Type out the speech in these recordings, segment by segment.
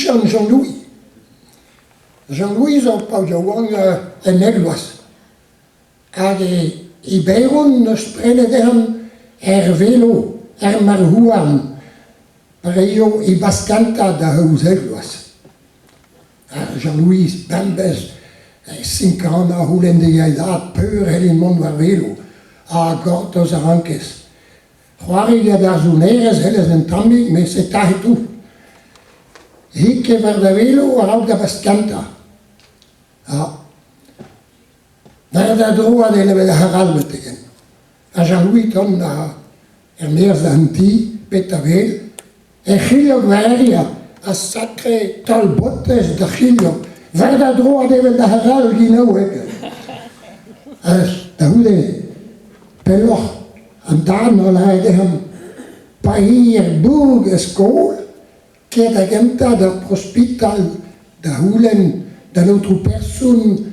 vadiziant Jean-Louis. Jean-Louis zo paotr yaouank en Elvas. Hag e baeron 'neus prenet dezhañ er velo, er marc'h-houarn, pa reio e bask kentañ da 12 vloaz. Ha Jean-Louis bemdez sinkanañ a c'houlenn dezhañ e dad peur c'hellin mont war velo ha gortoz a rankez. C'hoari gant ar sonerezh c'hellez un tammig met seta tout. Hik ket war da velo a-raok da bask kentañ. Ha war da droad evel ar c'harr betek-henn. Ha Jean-Louis tont a er-maez an ti, petra 'vel, er c'hilhog war ha sakre taol-botez d'ar c'hilhog, war da droad evel da c'harr ginaoueg. Ha da c'houde, pelloc'h, an tad 'noa lâret dezhañ, pa eo er bourg e skol, Kêr da gentañ d'ar prospital da c'houlenn d'an aotrou person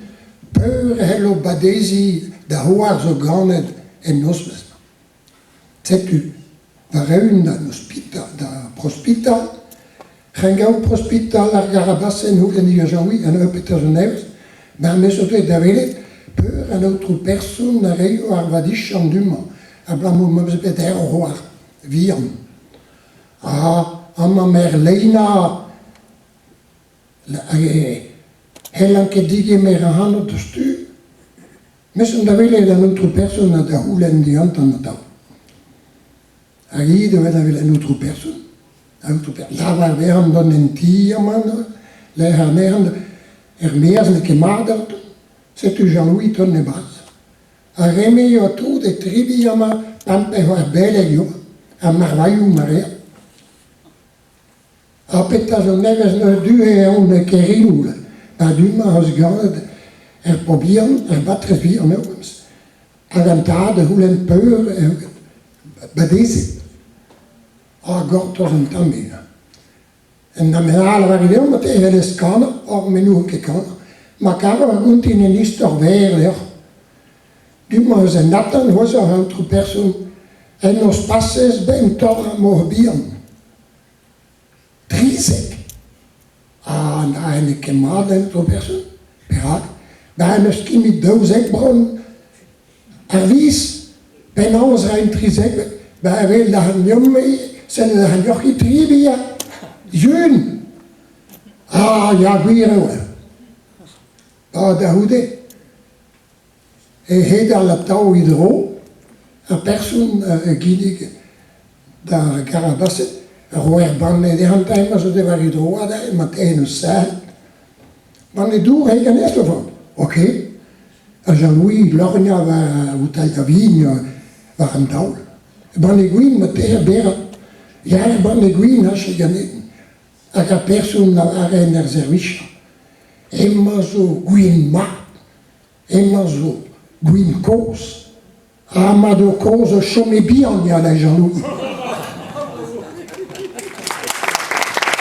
peur e c'hello badeziñ da c'hoar zo ganet en nozvezh-mañ. Setu war-eeun d'an ospital d'ar prospital, renkaoù prospital ar Garabasenn c'houlenn Jean-Louis an petra zo nevez, mar 'meus deuet da welet peur an aotrou person a reio ar vadiziant du-mañ abalamour ma 'meus bet ur c'hoar vihan. Ha amañ Merleinañ n'hellan ket degemer ac'hanout diouzhtu. Mes on da welet an aotrou person ha da c'houlenn digantañ atav. Hag hi da welet an aotrou person. An aotrou person lavar dezhañ dont en ti amañ lec'h anezhañ er-maez n'eo ket mat aotrou. Setu Jean-Louis tont e-barzh. Ar re-me eo tout e tribi amañ pemp pe c'hwec'h beleg eo, ha marvailhoù ma reer. Ha petra zo nevez neuze du-he on e Kerinoul, ba du-mañ eus ganet er paotr bihan, er batrez bihan eo memes. Hag an tad a c'houlenn peur eo badezet. Ha gortoz un tammig. En amen war deomp mat e c'hellez kanañ, or me n'ouzon ket kanañ. Ma karor gontin un istor verr deoc'h. Du-mañ eus en atant c'hoazh aotrou person, en noz pasez 'benn torr mor bihan. 13. Ha na n'eo ket mat an aotrou person. Perak? Ba n'eus ket met 12 bronn. Ar viz, penaos 'raimp 13 Ba evel da deomp-me, sell da deoc'h tri bihan. Yun! Ah ya, gwir eo. Ah, da c'houde, e hedal atav e dro, ar person a ginnig d'ar Garabased roer banne dezhañ ma zo war e dro adarre ma te'n eus savet. Banne dour eo ganez da vont. Ok. Ha Jean-Louis lorgnañ war voutailh a vin war an daol. Banne gwin ma teer berad. Ya, banne gwin ach ganin. Hag ar person a ren er servijañ. Hemañ zo gwin mat. Hemañ zo gwin kozh. Ha ma do kozh o chom e bihan ya, Jean-Louis.